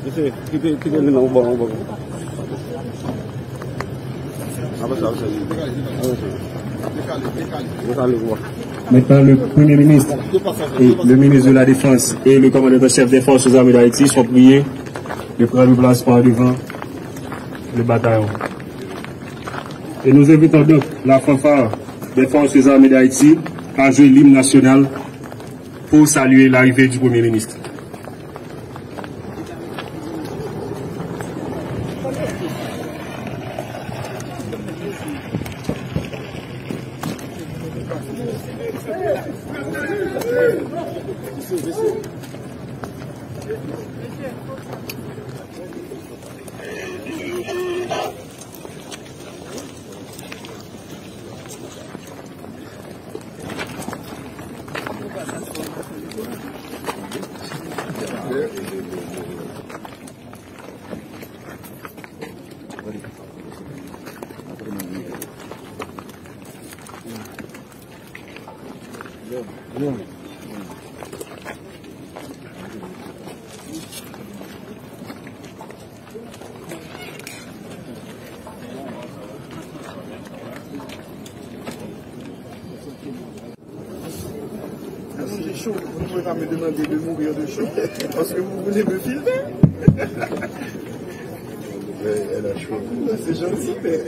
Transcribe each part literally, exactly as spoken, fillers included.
Kite, kite li nan yon bò, yon bò. Maintenant, le Premier ministre et le ministre de la Défense et le commandant en chef des forces armées d'Haïti sont priés de prendre place par devant le bataillon. Et nous invitons donc la fanfare des forces armées d'Haïti à jouer l'hymne national pour saluer l'arrivée du Premier ministre. J'ai chaud. Vous ne pouvez pas me demander de mourir de chaud parce que vous voulez me filmer. Mais elle a chaud. C'est gentil, mais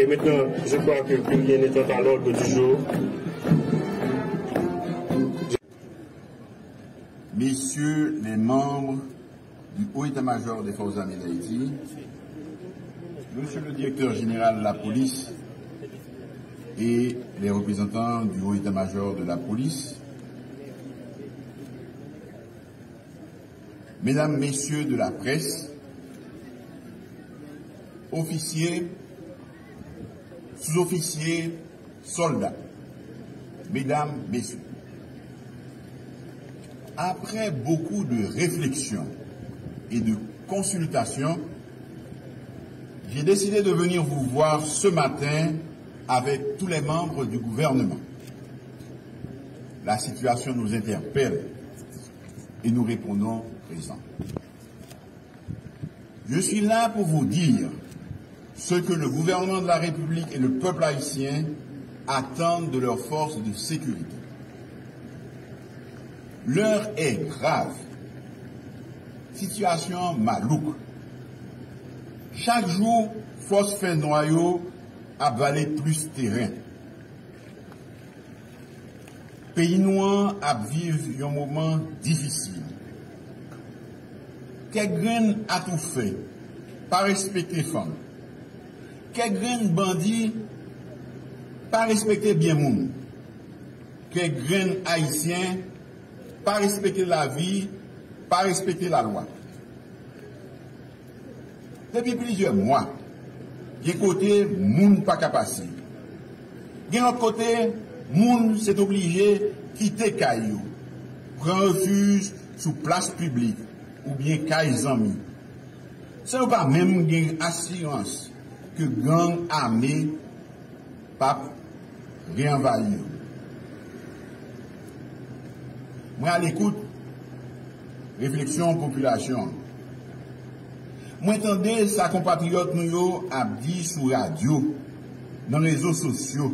Et maintenant, je crois que plus rien n'est à l'ordre du jour. Messieurs les membres du Haut État-Major des Forces Armées d'Haïti, Monsieur le Directeur Général de la Police, et les représentants du Haut État-Major de la Police, Mesdames, Messieurs de la presse, officiers, sous-officiers, soldats, Mesdames, Messieurs, après beaucoup de réflexions et de consultations, j'ai décidé de venir vous voir ce matin avec tous les membres du gouvernement. La situation nous interpelle et nous répondons présent. Je suis là pour vous dire ce que le gouvernement de la République et le peuple haïtien attendent de leurs forces de sécurité. L'heure est grave. Sitiyasyon an malouk. Chak jou, fòs fènwa yo ap vale plis teren. Peyi nou an ap viv yon moman difisil. Kèk grenn atoufè pa respekte fanm. Kèk grenn bandi pa respekte byen moun. Kèk grenn Ayisyen pa respekte lavi, pa respekte lalwa. Depi plizyè mwa, gen kote moun pa ka pase. Gen lòt kote, moun sètoblije kite kay yo, pran refij sou plas piblik oubyen kay zanmi, san yo pa menm gen asirans ke gang ame p ap reanvayi yo. Mwen alekout refleksyon popilasyon an. Mwen tande sa konpatriyòt nou yo ap di sou radyo, nan rezo sosyo,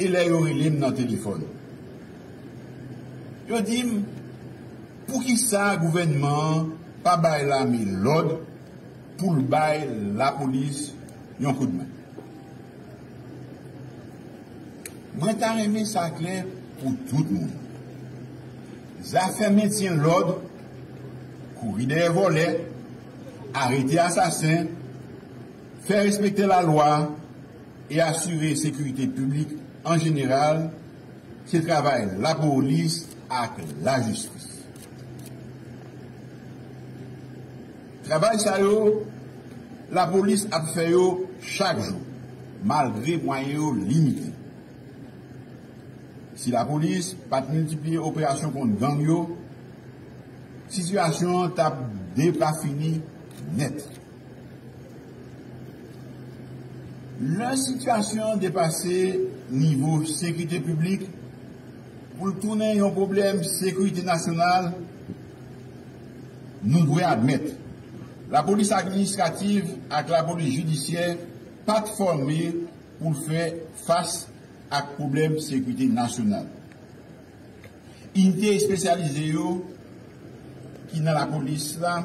e lè yo rele m nan telefòn. Yo di m, poukisa gouvènman an pa bay lame lòd pou l bay lapolis yon koudmen? Mwen ta renmen sa klè pou tout moun. Zafè mentyen lòd, kouri dèyè vòlè, arete asasen, fè respekte lalwa e asire sekirite piblik an jeneral, se travay lapolis ak lajistis. Travay sa yo, lapolis ap fè yo chak jou, malgre mwayen yo limite. Si lapolis pa t miltipliye operasyon kont gang yo, sitiyasyon an t ap depafini nèt. Lè sitiyasyon an depase nivo sekirite piblik, pou l tounen yon pwoblèm sekirite nasyonal, nou dwe admèt, lapolis administrativ ak lapolis jidisyè pa t fòme pou l fè fas ak pwoblèm sekirite nasyonal. Inite espesyalize yo ki nan lapolis la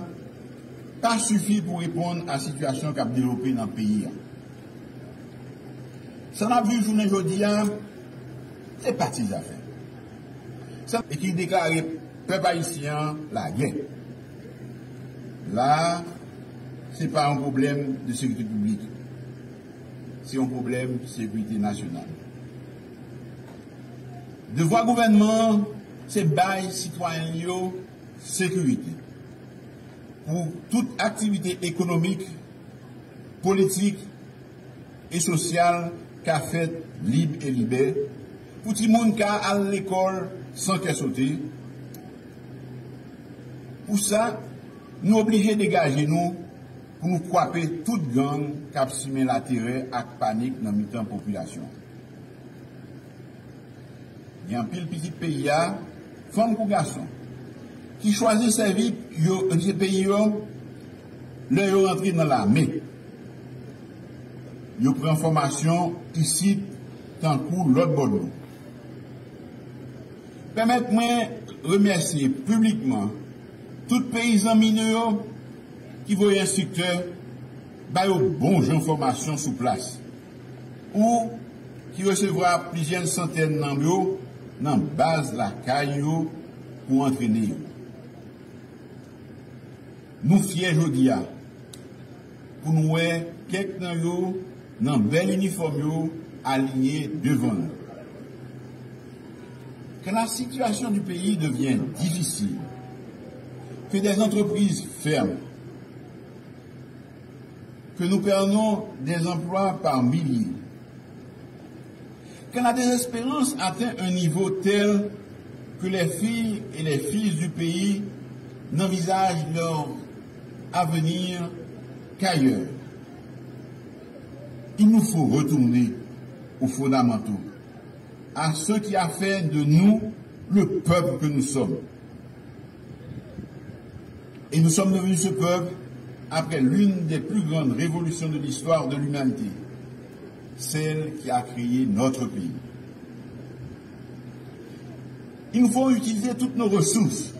pa sifi pou reponn a sitiyasyon k ap devlope nan peyi a. Sa n ap viv jounen jodi a, se pa ti zafè. Sa, e ki deklare pèp ayisyen an lagè. La a, se pa yon pwoblèm de sekirite piblik. Se yon pwoblèm sekirite nasyonal. Devwa gouvènman an, se bay sitwayen li yo sekirite pou tout aktivite ekonomik, politik e sosyal ka fèt lib e libè, pou timoun ka al lekòl san kè sote. Pou sa, nou oblije degaje nou pou nou kwape tout gang k ap simen laterè ak panik nan mitan popilasyon an. Gen anpil pitit peyi a, fanm kou gason, ki chwazi sèvi yo, peyi yo lè yo rantre nan lame. Yo pran fòmasyon isit tankou lòt bò dlo. Pèmèt mwen remèsye piblikman tout peyi zanmi nou yo ki voye enstriktè ba yo bon jan fòmasyon sou plas, ou ki resevwa plizyè santèn nan yo nan baz lakay yo pou antrene yo. Nou fyè jodi a pou nou wè kèk nan yo nan bèl inifòm yo alignés devant nous. Quand la situation du pays devient difficile, que des entreprises ferment, que nous perdons des emplois par milliers, quand la désespérance atteint un niveau tel que les filles et les fils du pays n'envisagent leur avenir qu'ailleurs, il nous faut retourner aux fondamentaux, à ce qui a fait de nous le peuple que nous sommes. Et nous sommes devenus ce peuple après l'une des plus grandes révolutions de l'histoire de l'humanité, celle qui a créé notre pays. Il nous faut utiliser toutes nos ressources